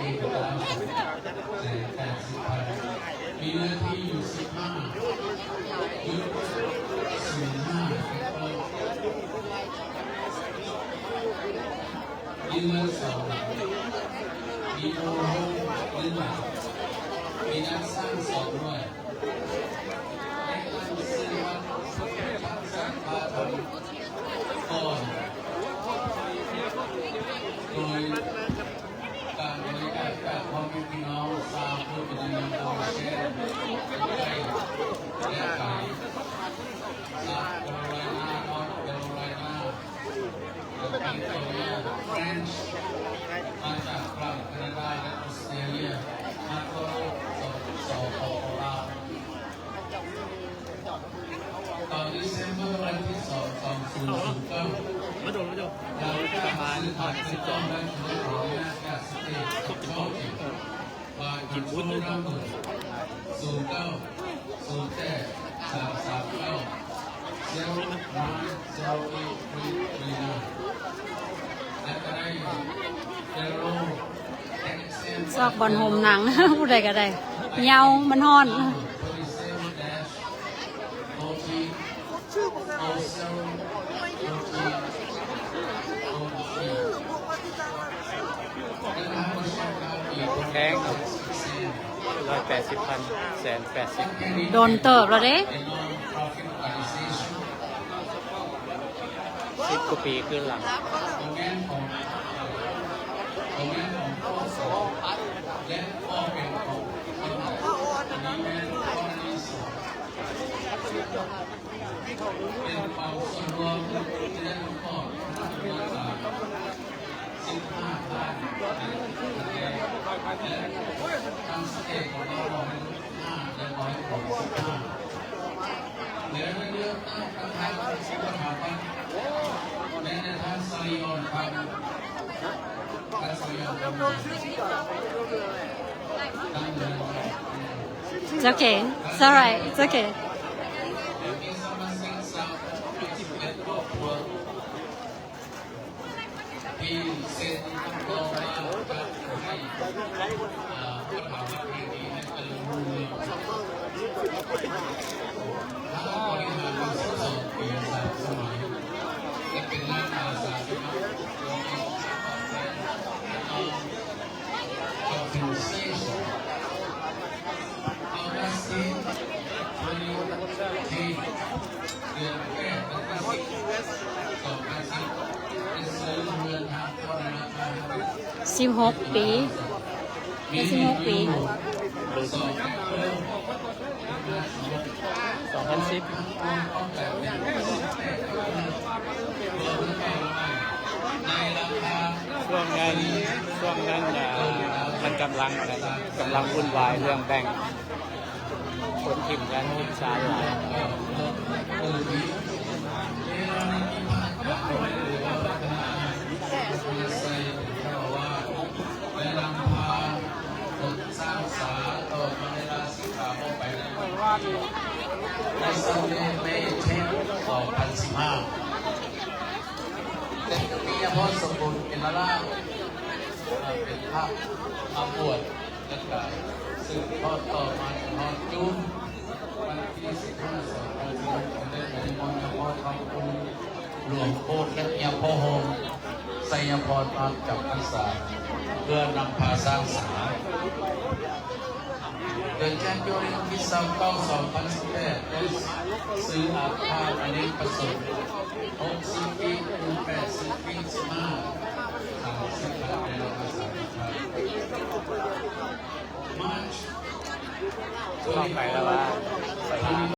ມີເນື້ອທີ່ຢູ່ສິບຫ້າຈຸດສູນຫ້າເຮັກຕາ ມີເຮືອນສອງຫຼັງ ມີໂອໂຮງໜຶ່ງຫຼັງ ມີນັກຊ່າງສອງໜ່ວຍ ໄດ້ຕັ້ງຊື່ວັດທັກສະພາທຳກ່ອນ ໂດຍການບໍລິການຈາກພໍ່ແມ່ພີ່ນ້ອງຊາວພຸດທະຍານາໂຕເຊນ ໃກ້ ແລະ ໄກ ຊາວແຄໂຣໄລນາ ນອດແຄໂຣໄລນາ ແລະ ແຄລິຟອນເນຍ ເຟຣນຊ໌ ມາຈາກຝຣັ່ງ ແຄນາດາ ແລະ ອອສເຕຣເລຍ ມາທົ່ວໂລກ ສປປ ລາວ. ຕອນເດືອນເຊັບເບີວັນທີສອງ ສອງພັນສິບເກົ້າ ມາໂດນ ມາໂດນ ຫຼັງຈາກຊື້ຂາຍຖືກຕ້ອງໄດ້ສຳເລັດຂອງອານາຈັກສະເຕດຈອດຈິງ ບາຍຄອນໂຊລນຳເບີ ສູນເກົ້າ ສູນແປດ ສາມສາມເກົ້າ ເຊວນາຍ ເຊວເອທຣີທຣີນາຍ ແລະ ກໍໄດ້ເຈໂຣ ຊອກບ່ອນຮົ່ມນັ່ງ ຜູ້ໃດກໍໄດ້ ເຫຍົາ ມັນຮ້ອນ. ແພງເນາະ ຮ້ອຍແປດສິບພັນ ແສນແປດສິບ ດົນເຕີບແລ້ວເດ້. ສິບກວ່າປີຄືນຫຼັງ ເປັນເປົາສ່ວນລວມທີ່ໄດ້ປະກອບຄະນະກຳມະການສິບຫ້າທ່ານ ແລະ ທາງສະເຕດຂອງເຮົາເອົາໃຫ້ສິບຫ້າ ແລະ ເອົາໃຫ້ຄົບສິບຫ້າ ແລະ ໄດ້ເລືອກຕັ້ງປະທານສະຖາບັນ ແມ່ນທ່ານ ສະລີອອນຄຳ ທ່ານ ສະລີອອນຄຳ It's okay. It's all right. It's okay. ທີ່ເຊັນຮັບຮອງມາຈາກໃຫ້ ເອີ ປະທານປະເທດນີ້ໃຫ້ເຈະລຸນຮຸ່ງເຮືອງ ທ່ານບໍລິຫານມາສິບສອງປີ ສາມສະໄໝ ແລະ ເປັນນາງອາສາສະໝັກ Compensation. August twenty eighteen ເດືອນແປດ ວັນທີສິບ ສອງພັນສິບ ໄດ້ຊື້ເຮືອນທາງເຂົ້າໃນລາຄາ ສິບຫົກປີ ແມ່ນສິບຫົກປີ ສອງພັນສິບ ໃນລາຄາ ຊ່ວງນັ້ນ ຊ່ວງນັ້ນ ອ່າ ມັນກຳລັງ ອັນນັ້ນ ກຳລັງວຸ່ນວາຍເລື່ອງແບ່ງ ຄົນຖິ້ມເຮືອນຖິ້ມຊານຫຼາຍ. ເປັນເຈົ້າແມ່ຍາໂພສົມບູນ ເປັນລາລາ ເປັນພະມາບວດ ແລ້ວກະສືບທອດຕໍ່ມາຈົນຮອດຈູນ ວັນທີສິບຫ້າ ສອງພັນສິບຫົກ ໄດ້ປະຕິມອນຍາພໍ່ທຳຄຸນ ຫຼວງໂພດ ແລະ ຍາພໍ່ໂຮມ ໄຊຍະພອນ ມາຈຳພັນສາ ເພື່ອນຳພາສ້າງສາ. ເດືອນກັນຍາ ວັນທີຊາວເກົ້າ ສອງພັນສິບແປດ ໄດ້ຊື້ອາຄານອະເນກປະສົງ ຫົກສິບຟີດ ຄູນ ແປດສິບຟີດ ສິບຫ້າ ສາມສິບແປດ ໃນລາຄາສາມສິບພັນ. March ຕໍ່ໄປແລ້ວວ່າ ໄປ